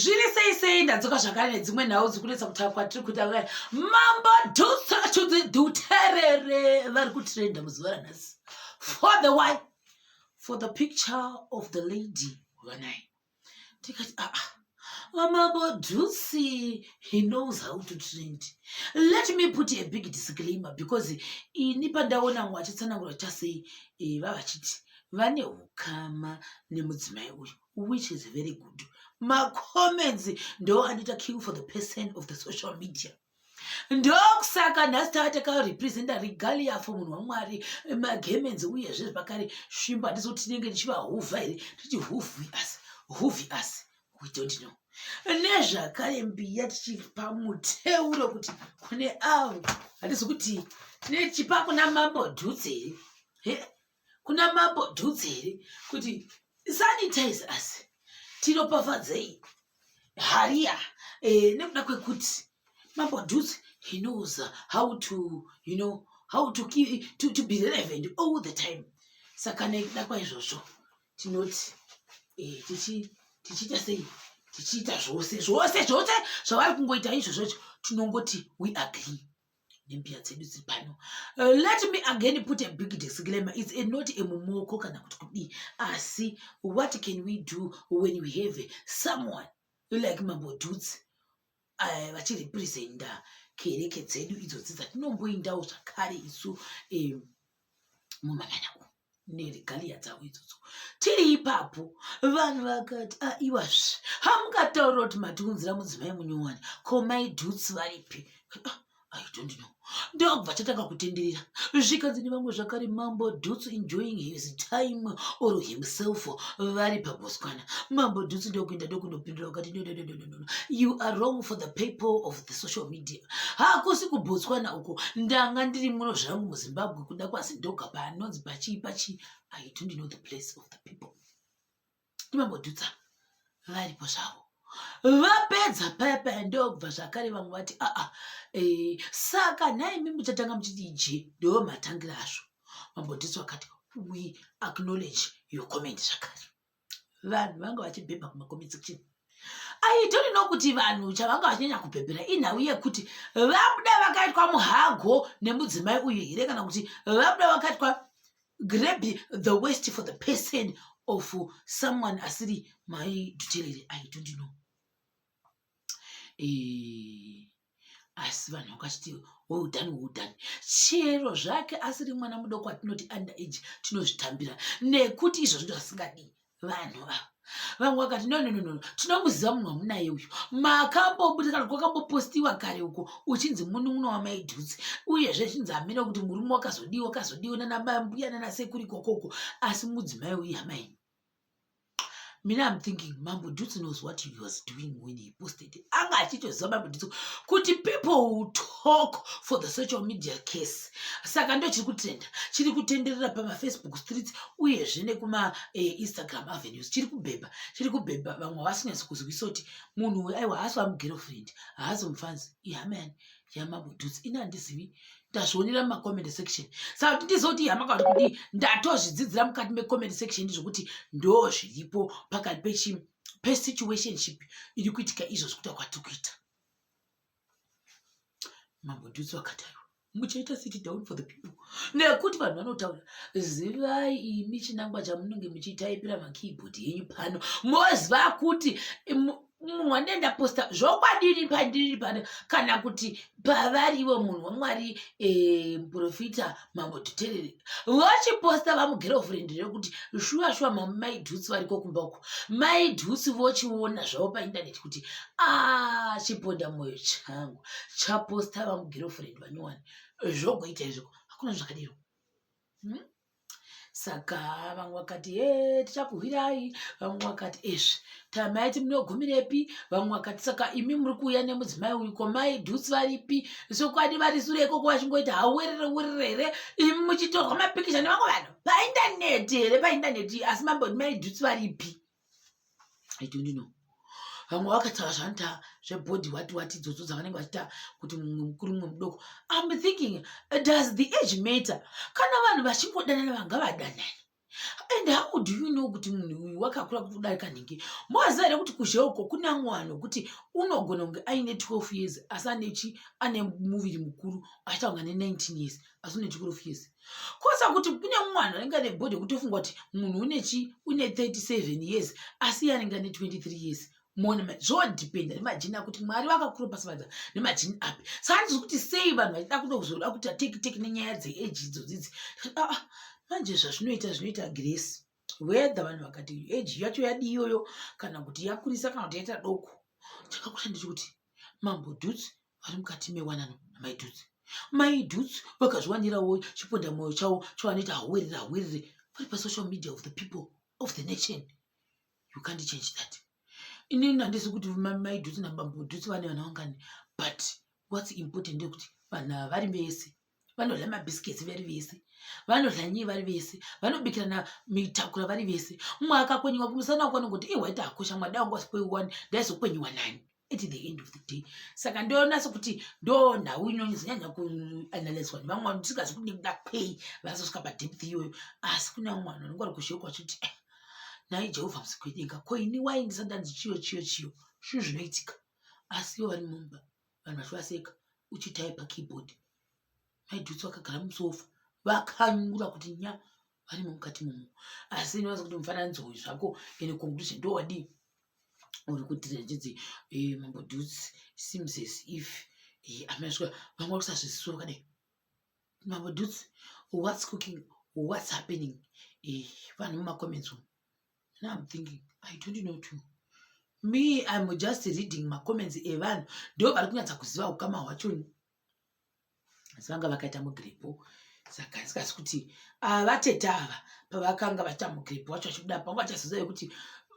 Zviri sei sei, ndadzoka zvakare nedzimwe nhau dzikunetsa kutaura kwatiri kuita kudai. Mambo Dhusa Dhuterere vari kutrenda muzuva ranhasi. For the why? For the picture of the lady vanai. Tikati ah ah. Mambo Dhusi, he knows how to trend. Let me put a big disclaimer because ini pandaona mwe achitsanangura chasei vavachiti vane hukama nemudzimai uyu, which is very good. Macomments ndo anoita kill for the person of the social media. Ndokusaka nhasi tava takarepresenta regalia for munhu waMwari, magemenzi, uyezve zvakare svimbo. Handisi kuti tinenge tichivahuvha here, tichi huvhi us, huvhi us, we don't know. Nezvakare mbiya tichipa muteuro kuti kune avo, handisi kuti tine tichipa kuna Mambo Dhutsi here, kuna Mambo Dhutsi here, kuti sanitize us, tiropafadzei hariya nekuda kwekuti Mambo Dhutsi, he knows how to you know how to, keep, to be relevant all the time. Saka nekuda kwaizvozvo tinoti tichiita sei, tichiita zvose zvose zvose zvavari kungoita izvozvocho, tinongoti we agree nembiya dzedu dziri pano. Let me again put a big disclaimer. It's a not a mumoko kana kuti kudii, asi what can we do when we have someone like Mambo Dhutsi vachirepresenta kereke dzedu idzodzi dzatinomboindawo zvakare isu mumamana umu neregalia dzavo idzodzo? Tiri ipapo, vanhu vakati, aiwazve, hamungataurira kuti matiunzira mudzimai munyowani, ko mai Dhutsi varipi? Ah, I don't know. Ndobva chatanga kutenderera, zvikanzi nevamwe zvakare, Mambo Dhutsu enjoying his time or himself vari paBotswana. Mambo Dhutsu ndokuenda ndokunopindura vakati, "No, no, no, no, no, no. You are wrong for the people of the social media. Hakusi kuBotswana uko, ndanga ndiri muno zvangu muZimbabwe, kuda kwaZindoga, panonzi pachii pachii. I don't know the place of the people." Ndimambo Dhutsa varipo zvavo. Vapedza paya paya, ndobva zvakare vamwe vati, aa saka nhaimi muchatanga muchiti ije ndo matangira azvo. Mambo Dhutsa vakati, "We acknowledge your comment." Zvakare vanhu vanga vachibhebha kumacomment section. I don't know kuti vanhu chavanga vachinyanya kubhebhera inhau yekuti vabuda vakaitwa muhago nemudzimai uyu here, kana kuti vabuda vakaitwa grab the waist for the person of someone asiri mai Dhuterere. I don't know. Asi vanhu vakachiti, "Well done, well done." Chero zvake asiri mwana mudoko atinoti under age, tinozvitambira nekuti izvozvo ndo zvasingadii vanhu ava. Vamwe vakati, "No, no, no, no, tinomuziva munhu wamunaye uyu. Makambobuda kana kwakambopostiwa kare uko uchinzi munun'una wamai Dhutsi, uyezve chinzi hamene kuti murume wakazodiwa, wakazodiwa nanambuya nanasekuru ikokoko, asi mudzimai uyu hamaini." Mina, I'm thinking Mambo Dhutsi knows what he was doing when he posted. Anga achitoziva Mambo Dhutsi kuti people will talk for the social media case. Saka ndo chiri kutrenda, chiri kutenderera pamaFacebook streets, uyezve nekumaInstagram avenues. Chiri kubhebha, chiri kubhebha. Vamwe havasinyatsi kuzwisa kuti munhu uyu, aiwa, haasi wamugirlfriend, haasi mufanzi, ihama yani yaMambo Dhutsi. Ini handizivi, ndazvionera mumacomment section. Saka kuti ndizive kuti ihama kana kuti kudii, ndatozvidzidzira mukati mecomment section zvokuti ndo zviripo pakati pechi pesituationship iri kuitika izvozvi kuita kwatiri kuita. Mambo Dhutsi vakati, aiwa, muchaita sit down for the people nekuti vanhu vanotaura. Zivai imi chinangwa chamunenge muchitaipira makeyboard yenyu pano. Moziva kuti munhu wandee ndaposta zvokwadini pandiri pano, kana kuti pavari ivo munhu waMwari muprofita Mambo Dhuterere vochiposta vamugirlfriend, rekuti shuwa shuwa mai Dhutsi variko kumba uko. Mai Dhutsi vochiona zvavo paindaneti kuti a chiponda mwoyo changu chaposta vamugirlfriend vanyowani, zvogoita izvoko? Hakuna zvakadero, Saka vamwe vakati, "He, tichakuhwirai." Vamwe vakati, "Ezvi tamaiti munogumirepi?" Vamwe vakati, "Saka imi muri kuuya nemudzimai uyu, ko mai Dhutsi varipi? Sokwadi vari sure ikoko vachingoita hauwerere werere here, imi muchitorwa mapikicha nevamwe vanhu paindaneti here, paindaneti, asi mambo mai Dhutsi varipi?" I don't know. Vamwe vakataura zvanoita zvebhodhi wati wati idzodzo dzavanenge vachiita kuti mumwe mukuru, mumwe mudoko. I'm thinking, does the age matter? Kana vanhu vachingodanana, vangavadanani. And how do you know kuti munhu uyu wakakura kudarika nhingi? Moziva here kuti kuzhe uko kuna mwana wekuti unogona kunge aine 12 years, asi anechi ane muviri mukuru, achiita kunge ane 19 years, asi une 12 years? Kosa kuti kune mwana anenge ane body yekutofunga kuti munhu unechi une 37 years, asi iye anenge ane 23 years. Mona, zvodhipenda nemajini akuti Mwari vakakuropasivadza nemajini api. Saka handizvi kuti sei vanhu vachida kuda kuzoda kuti teki teki nenyaya dzeage idzodzidzi. Aa, manje zvazvinoita, zvinoita grace, whether vanhu vakati age yacho yadii iyoyo, kana kuti yakurisa, kana kuti yaita doko. Chakakosha ndechekuti Mambo Dhuts vari mukati mewanano naMai Dhuts. Mai Dhuts vakazviwanirawo chiponda mwoyo chavo chavanoita hawerere hawerere vari pasocial media of the people of the nation. You can't change that. Inini handisi kuti Mai Dhuts naBambo Dhuts vane vana vangani, but what's important ndekuti vanhu ava vari vese, vanodya mabhisiketsi vari vese, vanodya nyii vari vese, vanobikirana mitakura vari vese. Mumwe akakwenyiwa kumusana uko anongoti, "I waita hakosha mwada wangu wasikwewane, ndaizokwenyiwa nani?" At the end of the day, saka ndoona sekuti ndo nhau inonyanya kuanalyzwa nevamwe vanhu, tisingazi kuti nekuda kwei vazosvika padepth iyoyo. Asi kune vamwe vanhu vanenge vari kuzhekwa vachiti, "Eh, nhai Jehovha musikwedenga, ko ini wai ndisati ndanzi chiyo chiyo chiyo?" Zvinhu zvinoitika, asi ivo vari mumba, vanhu vachivaseka uchitaipa keyboard. MaiDhutsi vakagara musofa vakanyura kuti nya, varimo mukati momo. Asi inowanza kuti mufananidzo uyu zvako ine conclusion ndowadii uri kuti rachidzi Mambo Dhuts seems as if amasvika vamwe vari kusazvisiswa vakadai. Mambo Dhuts, what's cooking? What's happening? Vanhu mumacomments umu, now I'm thinking, I don't know too. Me, I'm just reading macomments evanhu, ndo vari kunyatsa kuziva ukama hwachoni, asi vanga vakaita mugrepo. Saka handikazi kuti vatete ava pavakanga vachiita mugrepo wacho vachibuda, panga vachazoziva kuti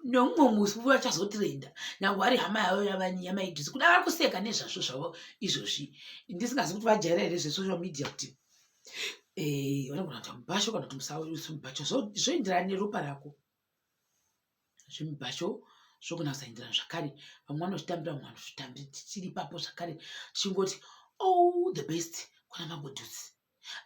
nemumwe musi vachazotrenda, nyange vari hama yavo yamaidhusi. Kuda vari kuseka nezvazvo zvavo izvozvi, ndisingazi kuti vajaira here zvesocial media, kuti vanogona kuita mubhasho kana kuti mubhasho, zvoenderana neropa rako. Zvemubhasho zvogona kusaenderana zvakare. Vamwe vanozvitambira, vamwe vanozvitambiri. Tichiri ipapo zvakare, tichingoti all the best kuna Mambo Dhusi.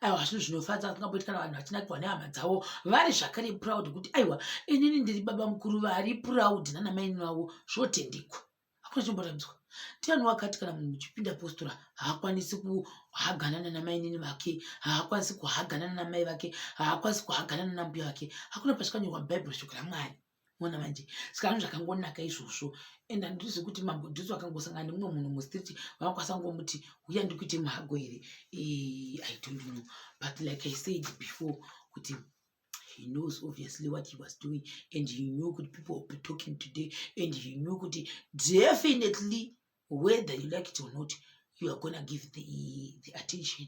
Aiwa, zvinhu zvinofadza zvingamboiti kana vanhu vachinakirwa nehama dzavo, vari zvakare proud kuti aiwa, inini ndiri baba mukuru vari proud nana maini vavo. Zvotendekwa, hakuna chimborambiswa. Ndiani wakati kana munhu uchipinda postora haakwanisi kuhaganana namainini vake, haakwanisi kuhaganana namai vake, haakwanisi kuhaganana nambuya vake? Hakuna pazvakanyorwa mubhaibheri, shoko raMwari. Mona manje, saka zvinhu zvakangonaka izvozvo. And handizi kuti Mambo Dhusi vakangosangana nemumwe munhu mustreet vanokwanisa kungomuti, "Uya ndikuite muhago" here? I don't know, but like I said before kuti he knows obviously what he was doing, and he knew kuti people will be talking today, and he knew kuti definitely, whether you like it or not, you are gonna give the attention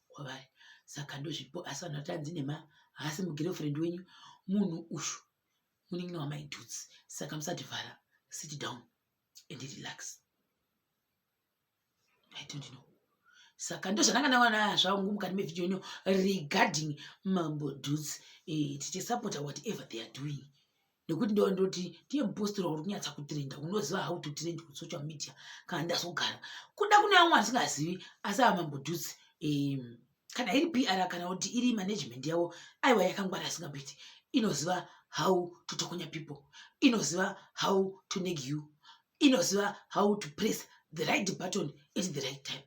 kwavari. Saka ndozvipo. Asi vanhu vatanzi nema haasi mugirlfriend wenyu munhu ushu, munin'ina wamaidhuts. Saka musativhara, sit down and relax. I don't know. Saka ndozvandanga ndawana zvangu mukati mevhidhiyo ino regarding Mambo Dhuts, tichisapota whatever they are doing, nekuti ndo ndoti ndiye mupostori uri kunyatsa kutrenda, unoziva how to trend kusocial media. Kana ndazogara kuda kune vamwe vasingazivi, asi ava Mambo Dhuts, kana iri PR kana kuti iri management yavo, aiwa, yakangwara asingamboiti. Inoziva how to tokonya people, inoziva how to nag you, inoziva how to press the right button at the right time.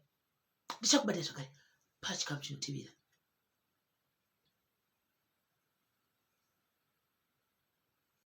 Ndichakubata zvakare pachikamu chinotevera.